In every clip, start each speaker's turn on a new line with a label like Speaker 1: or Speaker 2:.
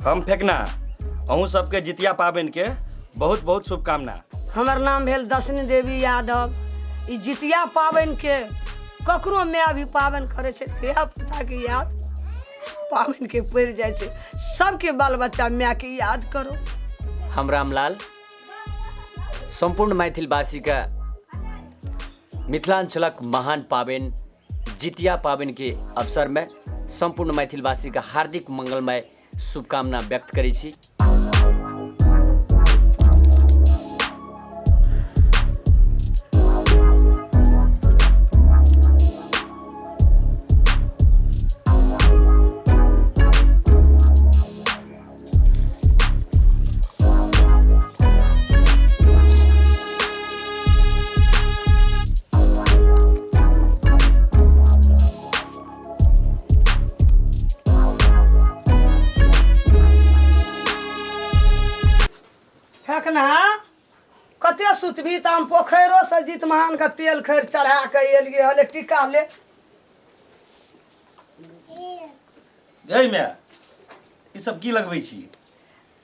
Speaker 1: हम फेकना अहूँ सबके जितिया पाबनिके बहुत बहुत शुभकामना।
Speaker 2: हमर नाम भेल दशनी देवी यादव। ई जितिया पाबनिके ककरो माय भी पाबनि करै छै, धियापुताके याद पाबनिके पड़ि जाइ छै। सबके बाल बच्चा मायके याद करो।
Speaker 3: हम रामलाल सम्पूर्ण मैथिलवासीके मिथिलाञ्चलक महान पाबनि जितिया पाबनिके अवसरमे सम्पूर्ण मैथिलवासीके हार्दिक मङ्गलमय शुभकामना व्यक्त करै छी।
Speaker 2: फेकना कते सुतबी तऽ हम पोखरिओ से जीत महान के तेल खैर चढ़ा के एलियै हले टीका ले।
Speaker 1: गई माय, ई सब की लगबै छी?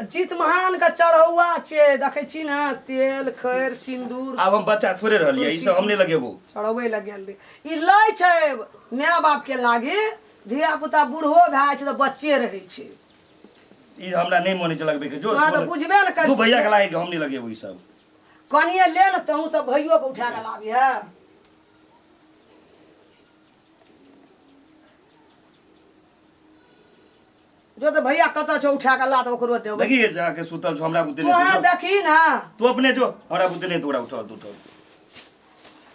Speaker 2: जीत महान के चढ़ौआ छै, देखै छी ने, तेल खैर सिन्दूर।
Speaker 1: आब हम बच्चा थोड़े रहलियै, ई सब हम नहि लगेबो।
Speaker 2: चढ़बै लए गेल रही। ई लै छै माय बाप के लागी, धिया पुता बूढ़ो भए जाइ छै तऽ बच्चे रहै छै।
Speaker 1: ई हमरा नहि मन छै लगबै के। जो
Speaker 2: अहाँ तऽ बुझबे ने करै
Speaker 1: तू भैया के लागे, हम नहि लगेबो ई सब।
Speaker 2: कनिए ले ने तहूँ तऽ भैयो के उठा के लाबिहे। जो तऽ भैया कतऽ छौ, उठा के ला तऽ ओकरो देबै।
Speaker 1: देखी जाके सुतल छौ, हमरा बुते
Speaker 2: तू अहाँ देखी ना।
Speaker 1: तू अपने जो, हमरा बुते नहीं तोरा उठा, तू उठा।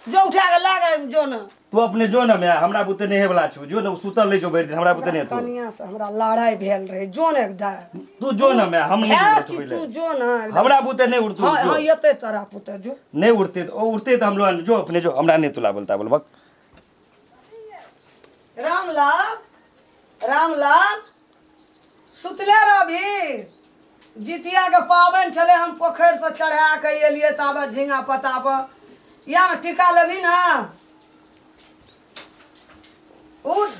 Speaker 2: जो उठा के ला गे, जो ना।
Speaker 1: तू अपने जो ना, मैं हमरा बुते नहीं वाला छौ, जो ना सुतल नहीं छौ भरि दिन, हमरा बुते नहीं तू।
Speaker 2: कनिया से हमरा लड़ाई भेल रहे, जो ने एकदम।
Speaker 1: तू जो ना, मैं हम नहीं
Speaker 2: है
Speaker 1: उठत
Speaker 2: छी,
Speaker 1: पहिले।
Speaker 2: तू जो ना एकदम।
Speaker 1: हमरा बुते नहीं उठतू।
Speaker 2: हाँ,
Speaker 1: जो।
Speaker 2: हाँ, एते तोरा पुते जो।
Speaker 1: नहीं उठते, ओ उठते तो हम लोग जो अपने जो, हमरा नहीं तुला बोलता बोल बक।
Speaker 2: रामलाल, रामलाल, सुतले रहबी? जितिया के पाबनि छलै, हम पोखरि से चढ़ा के एलियै ताबे झिंगा पत्ता पर। या ने टीका लेबही ना? उठ।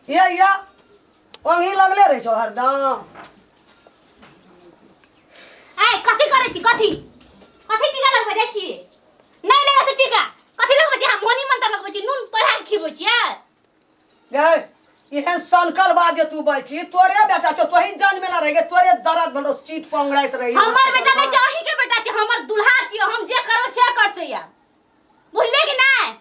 Speaker 2: या या ओंघी लगले रहै छौ हरदम।
Speaker 4: ऐ कथी करै छी? कथी कथी टीका लगबै जाइ छी? नहि लगै छै टीका। कथी लगबै छी? हम मोनी मंत्र लगबै छी, नून पढ़ा के खिबै छी।
Speaker 2: गै, एहन सनकल बात जे तू बजै छी, तोरे बेटा छौ, तोही जन्मे ना रह गे, तोरे दर्द भेलो सीट पर अंगड़ाइत रही।
Speaker 4: हमर बेटा नहि छै, अहीं के बेटा छै, हमर दुल्हा छियै, हम जे करबै से करतै यार, बुझलियै कि नहि?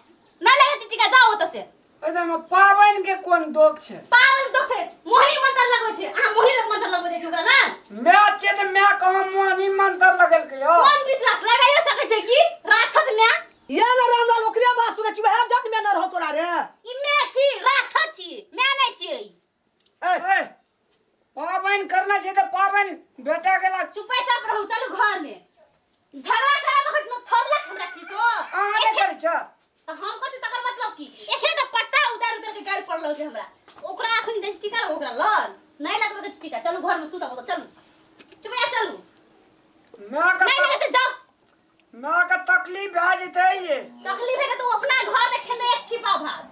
Speaker 4: नहि लगै छै टीका, जाओ ओतऽ से।
Speaker 5: एकदम पाबनि के कोन दोख छै?
Speaker 4: पाबनि के दोख छै, मोहनी मंत्र लगबै छै। अहाँ मोहनी मंत्र लगबै जाइ छै ओकरा ना?
Speaker 5: माय छियै तऽ माय कहाँ मोहनी मंत्र लगेलकै यौ?
Speaker 4: कोन विश्वास लगाइयो सकै छै कि राक्षस माय?
Speaker 2: ये ना रामलाल ओकरे बात सुनै छी, वएह जन्मे न रहो तोरा रे।
Speaker 4: ई माय छी, राक्षस छी, माय नहि छियै।
Speaker 2: ए,
Speaker 5: ए, पाबनि करना छै तऽ पाबनि बेटा के ला।
Speaker 4: चुपे चाप रहू, चलू घर में। झगड़ा करब अखन लोक छोड़लक हमरा किछो।
Speaker 5: अहाँ नहि करै छ?
Speaker 4: तऽ हम करै छी तकर मतलब की? एखन तऽ पट्टा उतारि उतारि के गारि पड़ल छै हमरा। ओकरा अखन दै छी टीका लग, ओकरा लग नहि लगबै के टीका। चलू घर में सुतब ओतऽ, चलू चुप रह, चलू।
Speaker 5: माय के
Speaker 4: नहि लगै छै, जाउ।
Speaker 5: माय के तकलीफ भए जेतै ये।
Speaker 4: तकलीफ हेतै तऽ ओ अपना घर में खेतै एक छिपा भात।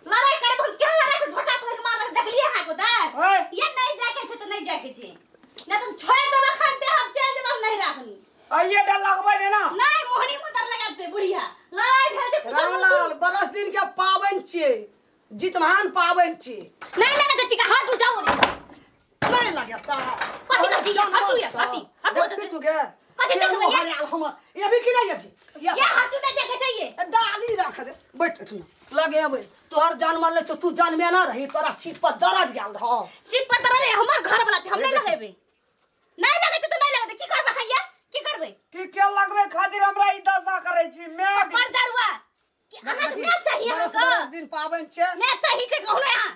Speaker 4: लड़ाई करे हम केहन लड़ाई के झोटा पकड़ के मारलक देखलिए अहाँ को दाय?
Speaker 5: ओए।
Speaker 4: ये नहीं जाके छै तऽ नहीं जाके छै, नहीं तुम छोड़ देब अखन ते हम चल देब, हम नहीं राखनी।
Speaker 5: आइए डर लगबै दे ना।
Speaker 4: नहीं मोहनी मुतर लगा दे बुढ़िया, लड़ाई भेल छै कुछो।
Speaker 2: रामलाल, बरस दिन के पाबनि छियै, जितमान पाबनि छियै।
Speaker 4: नहीं लगा दे टीका, हटू जाओ रे।
Speaker 2: नहीं लगता।
Speaker 4: कथी कहै छी? हटू ये, हटी, हटू ओतऽ से।
Speaker 2: तू के
Speaker 4: कथी देखबै ये?
Speaker 2: हरियाल हमर ये भी कि नहीं ये भी?
Speaker 4: ये हटू नहीं जाके चाहिए।
Speaker 2: डाली रख दे, बैठ एठना लगेबै। तोहर जानवर ले छौ, तू जन्मे ना रही, तोरा सीट पर दर्द गेल रहो।
Speaker 4: सीट पर दर्द रहे, हमर घर वाला छै, हम नहीं लगेबै। नहीं लगेतै तऽ नहीं लगेतै, की करबै हैया? की करबै?
Speaker 5: टीके लगबै खातिर हमरा ई दशा करै छी मैं।
Speaker 4: पर दरुआ कि अहाँके मैं चाहिए?
Speaker 2: बरस
Speaker 4: अहाँके
Speaker 2: बरस दिन पाबनि छै,
Speaker 4: मैं चाहिए से कहू ने अहाँ।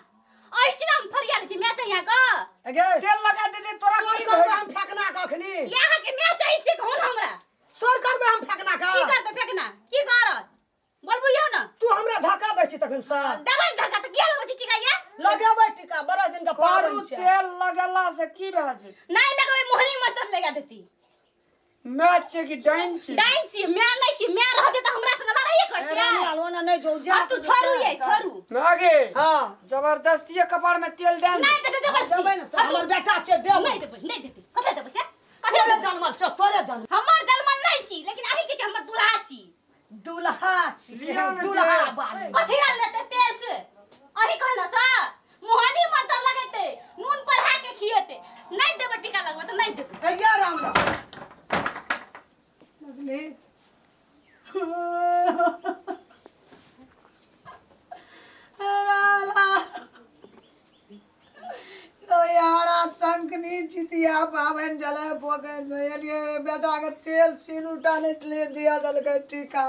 Speaker 4: एहिठिना हम फरियाल छी, मैं चाहिए अहाँके?
Speaker 2: गे
Speaker 5: तेल लगा देतै तोरा
Speaker 2: सोर
Speaker 5: की
Speaker 2: करबै हम फेकना के अखनी।
Speaker 4: ये अहाँके मैं चाहिए से कहू ने हमरा।
Speaker 2: सोर करबै हम फेकना के।
Speaker 4: की करतै फेकना? की करत बोलबू यौ ने?
Speaker 2: तू हमरा धक्का दै छी तखन से।
Speaker 4: देबै ने धक्का तऽ किया लगबै छी टीका ये?
Speaker 2: लगेबै टीका, बरस दिन के
Speaker 5: करू
Speaker 2: पाबनि छै।
Speaker 5: तेल लगेला से की भए जेतै?
Speaker 4: नहीं लगबै, मोहनी मत लगा देती।
Speaker 5: मैं छियै कि डाइन छी?
Speaker 4: डाइन छी, माय नहि छी। माय रहते तऽ हमरा संग लड़ाइए करते।
Speaker 2: रामलाल, ओना नहि जो जा।
Speaker 4: हटू, छोड़ू ये, छोड़ू।
Speaker 5: मैं गे।
Speaker 2: हाँ।
Speaker 5: जबरदस्ती कपार में तेल दे।
Speaker 4: नहि देबै जबरदस्ती।
Speaker 2: देबै ने तऽ हमर बेटा छै, देबै।
Speaker 4: नहि देबै, नहि देतै। कथी देबै से? कथी
Speaker 2: तोरे
Speaker 4: देबै?
Speaker 2: जनमल छौ, तोरे जनमल।
Speaker 4: हमर जनमल नहि छी, लेकिन अहीं के छी, हमर दूल्हा छी।
Speaker 2: दूल्हा छी।
Speaker 5: लिअ ने
Speaker 2: दूल्हा
Speaker 5: तेल।
Speaker 2: बाली।
Speaker 4: कथी लए लेतै तेल से? अहीं कहलहुँ से मोहनी मंत्र लगेतै, नून पढ़ा के खिएतै। नहि देबै टीका लगबै तऽ नहि देबै।
Speaker 2: कहिया रामलाल लगली? यारा शंखनी जितिया पाबनि जलै पोखरि से एलियै, बेटाके तेल सिन्दूर टा नहि ले दिया देलकै टीका।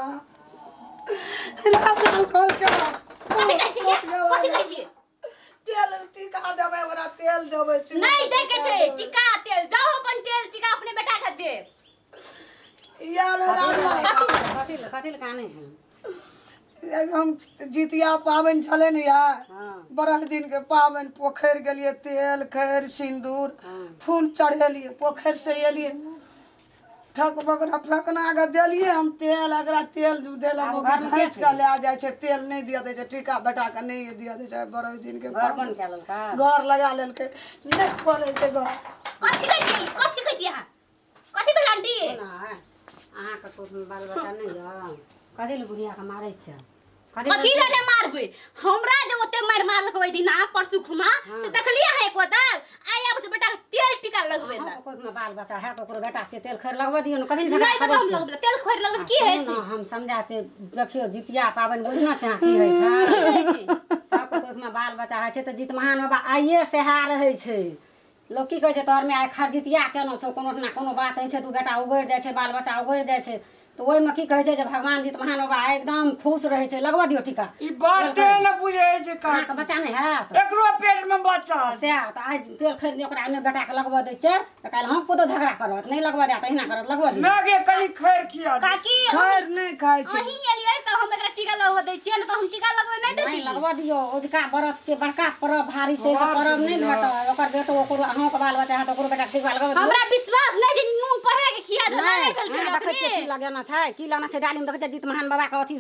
Speaker 2: रामलाल कहलकै
Speaker 4: कथी कहै छियै? कथी कहै छियै?
Speaker 2: तेल टीका देबै ओकरा, तेल देबै सिन्दूर।
Speaker 4: नहि दै के छै टीका तेल। जाओ, अपन तेल टीका अपने बेटा के देब।
Speaker 2: यार रामलाल।
Speaker 6: कथी लए, कथी लए कानै छै?
Speaker 2: हम जितिया पाबनि छलै ने यार, बरह दिन के पाबनि। पोखरि गेलियै, तेल खैर सिन्दूर फूल चढ़ेलियै। पोखरि से एलियै, ठक बकरा फेकना के देलियै हम तेल। एकरा तेल देलक, घीच के लए जाइ छै। तेल नहि दिअ दै छै टीका, बेटा के नहि दिअ दै छै। बरह दिन के
Speaker 6: घर
Speaker 2: पाबनि।
Speaker 6: कोन कए लेलका?
Speaker 2: घर लगा लेलकै, नहि खोलै छै घर।
Speaker 4: कथी कहै छियै? कथी कहै छियै अहाँ? कथी भेल आंटी?
Speaker 6: अहाँके तो बाल बच्चा नहि यऽ, कथी लए बुढ़ियाके मारै छै? कथी
Speaker 4: कथी लए ने मारबै? हमरा जे ओते मारि मारलक ओहि दिना परसू खुमा से देखलियै अहाँ एको दाग? आइ आबै छै बेटा के तेल टीका लगबै लए।
Speaker 6: कोइमे बाल बच्चा है तऽ ओकरो बेटा छै, तेल खैर लगबऽ दियौ ने। कथी लए झगड़ा
Speaker 4: नहि देबै
Speaker 6: करै
Speaker 4: हम
Speaker 6: छियै?
Speaker 4: लगबै लए। तेल खोरि लगबै से की होइ
Speaker 6: सुनू
Speaker 4: छै?
Speaker 6: ने, हम समझा छै। देखियौ, जितिया पाबनि बुझना छै अहाँ की होइ छै?
Speaker 4: की होइ छै?
Speaker 6: सबके कोइमे बाल बच्चा होइ छै तऽ जितमहान बाबा आइए सेहा रहै छै। लोक की कहै छै, तोहरमे आइ खर जितिया केलहुँ छौ, कोनो ना कोनो बात होइ छै, दू बेटा उगरि जाइ छै, बाल बच्चा उगरि जाइ छै, तऽ ओहिमे की कहै छै जे भगवान जितमहान बाबा एकदम खुश रहै छै। लगबऽ दियौ टीका।
Speaker 5: ई बाते ने बुझै छै।
Speaker 6: अहाँके बच्चा नहि हैत?
Speaker 5: एकरो पेट में बच्चा छै।
Speaker 6: सएह तऽ आइ तेल खरीद ओकरा नहि बेटाके लगबऽ दै छै तऽ काल्हि हम पुतहु झगड़ा करत, नहि लगबऽ देत, अहिना करत। लगबऽ दियौ।
Speaker 5: मैं गे, कनी खैर खिया दे।
Speaker 4: काकी।
Speaker 2: खैर नहि खाइ छै।
Speaker 4: अहीं एलियै तऽ हम एकरा टीका लगबै दै छियै, नहि तऽ हम टीका लगबै नहि
Speaker 6: नहि
Speaker 4: देती।
Speaker 6: लगबऽ दियौ। ओझका व्रत छै, बड़का पर्व भारी छै, तऽ पर्व नहि भेटत। ओकर बेटो, ओकरो अहूँके बाल बच्चा हैत, ओकरो बेटाके टीका लगबऽ दियौ।
Speaker 4: हमरा विश्वास नहि छै, नून पढ़ा के खिया दे।
Speaker 6: नहि
Speaker 4: नहि भेल छै।
Speaker 6: अहाँ देखै छियै की लगेना छै, की लाना छै डालीमे? देखै छियै जीत महान बाबाके अथी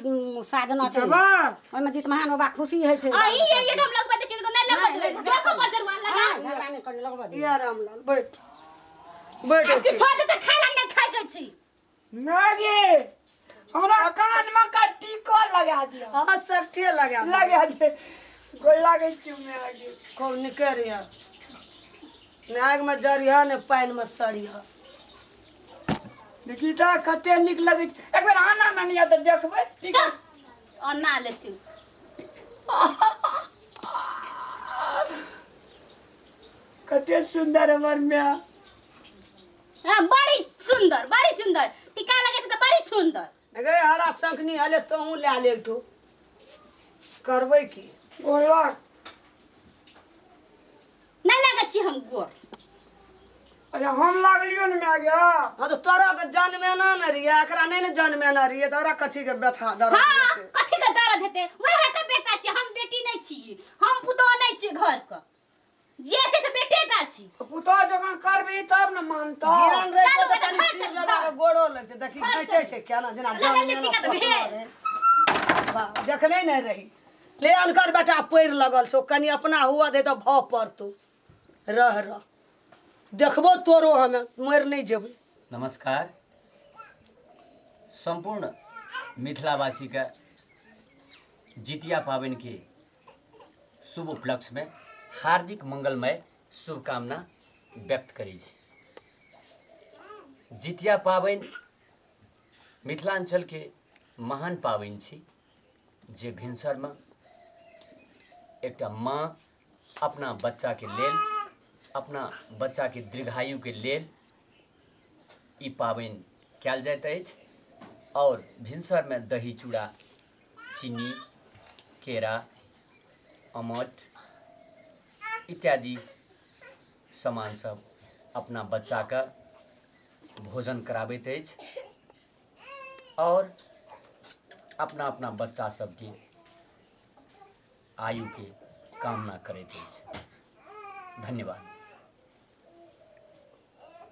Speaker 6: साजना छै।
Speaker 5: देबा।
Speaker 6: ओहिमे जीत महान बाबा खुशी होइ छै।
Speaker 4: अहीं एलियै तऽ हम लगबै दै छियै, नहि तऽ नहि लगबै देबै। देखो पर जरुआ लगा।
Speaker 6: नहि, झगड़ा नहि करियौ, लगबऽ दियौ।
Speaker 2: या रामलाल, बैठ बैठ।
Speaker 4: आब किछो देतै खाय ला, नहि खाय के छी।
Speaker 5: मैं गे, हमरा कान में का टीका लगा दिया।
Speaker 2: हाँ, सठे लगा दे।
Speaker 5: लगा दे, गोल लागै छियौ मैं गे।
Speaker 2: खूब निके रहिह, ने आगिमे जरिह ने पानिमे सड़िह।
Speaker 5: देखी तऽ कते नीक लगै छै। एक बेर आना ननिया तऽ देखबै टीका।
Speaker 4: चल, अन्ना लेथिन।
Speaker 5: कते सुंदर हमर माय।
Speaker 4: हाँ, बड़ी सुंदर, बड़ी सुंदर। टीका लगे तऽ बड़ी सुंदर।
Speaker 2: गे हरा शंखनी, हले तोहूँ लए ले एकठो, करबै की?
Speaker 5: गोला।
Speaker 4: नहि लागै छी हम गोर।
Speaker 5: अच्छा, हम लागलियो ने माय गे।
Speaker 2: हाँ, तऽ तोरा तऽ जनमेना ने रहियै, एकरा नहि ने जनमेना रहियै, तऽ ओकरा कथी के व्यथा दर्द
Speaker 4: हाँ।
Speaker 2: हेतै?
Speaker 4: कथी के दर्द हेतै? वएह के बेटा छी हम, बेटी नहि छी, हम पुतोह नहि छी। घर के जे छै से बेटे टा छी।
Speaker 5: पुतोह जकाँ करबही तब ने मानतौ।
Speaker 2: ज्ञान रहै
Speaker 4: चलू,
Speaker 2: छै तऽ
Speaker 4: बेटा,
Speaker 2: कनि
Speaker 4: घर
Speaker 2: सिर
Speaker 4: चल,
Speaker 2: लगा कऽ गोड़ो लगै छै। देखी,
Speaker 4: घर
Speaker 2: घिचै
Speaker 4: चल।
Speaker 2: छै केना जेना
Speaker 4: लगल
Speaker 2: जनमेना
Speaker 4: टीका तऽ
Speaker 2: पोसने
Speaker 4: भेल।
Speaker 2: रहै। वाह, देखने नहि रही। ले, अनकर बेटा पैर लगल छौ, कनि अपना हुआ दे तऽ भाव पड़तौ। रह रह, देखबो तोरो, हमे मरि नहि जेबै।
Speaker 3: नमस्कार, सम्पूर्ण मिथिलावासीके जितिया पाबनिके शुभ उपलक्ष्यमे हार्दिक मङ्गलमय शुभकामना व्यक्त करै छी। जितिया पाबनि मिथिलाञ्चलके महान पाबनि छी, जे भिनसरमे एकटा माँ अपना बच्चाके लेल, अपना बच्चाके दीर्घायुके लेल ई पाबनि कयल जाइत अछि आओर भिनसरमे दही चूड़ा, चीनी, केरा, अमठ इत्यादि सामान सब अपना बच्चाके भोजन कराबैत अछि आओर अपना अपना बच्चा सबके आयुके कामना करैत अछि। धन्यवाद।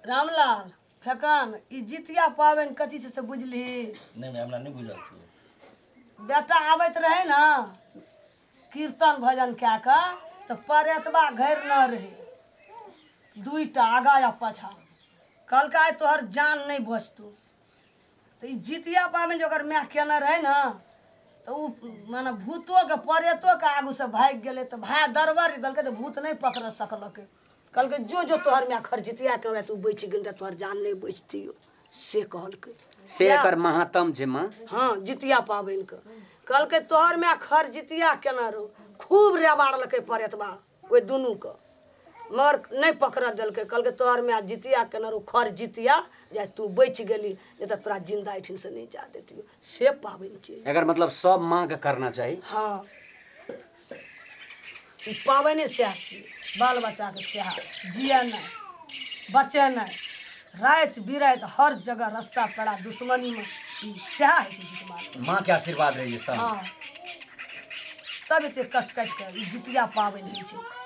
Speaker 2: रामलाल। फेकन ई जितिया पाबनि कथी छै से बुझलिही?
Speaker 1: नहि माय, हमरा नहि बुझल छै।
Speaker 2: बेटा आबैत रहै ने कीर्तन भजन कए कऽ, तऽ परेतबा घर न रहै, दुईटा आगा या पाछा। कहलकै आइ तोहर जान नहि बचतौ। तऽ ई जितिया पाबनि जे ओकर माय केने रहै ने, तऽ ओ माने भूतोके परेतोके आगूसँ भागि गेलै। तऽ भाय दरबर देलकै तऽ भूत नहि पकड़ सकलकै। कहलकै जो जो तोहर माय खर जितिया केने रहै, तू बचि गेल, तऽ तोहर जान नहि बचतियौ, से कहलकै।
Speaker 3: से एकर महात्म छै माँ।
Speaker 2: हँ, जितिया पाबनिके कहलकै तोहर माय खर जितिया केने रहो। खूब रेबाड़लकै परेतबा ओहि दुनूके, मगर नहि पकड़ देलकै। कहलकै तोहर माय जितिया केने रहो खर जितिया, जे तू बचि गेली, नहि तऽ तोरा जिन्दा एहिठामसँ नहि जा देतियौ। से पाबनि छै।
Speaker 3: एकर मतलब सब माँ के करना चाही।
Speaker 2: हँ, ई पाबनि सएह छियै, बाल बच्चाके सएह जियेनाइ बचेनाइ, राति बिराति हर जगह रस्ता पेड़ा दुश्मनीमे ई सएह होइ छै जितबा।
Speaker 3: माँ के आशीर्वाद रहै छै सब।
Speaker 2: हँ, तब एते कष्ट काटि कऽ ई जितिया पाबनि होइ छै।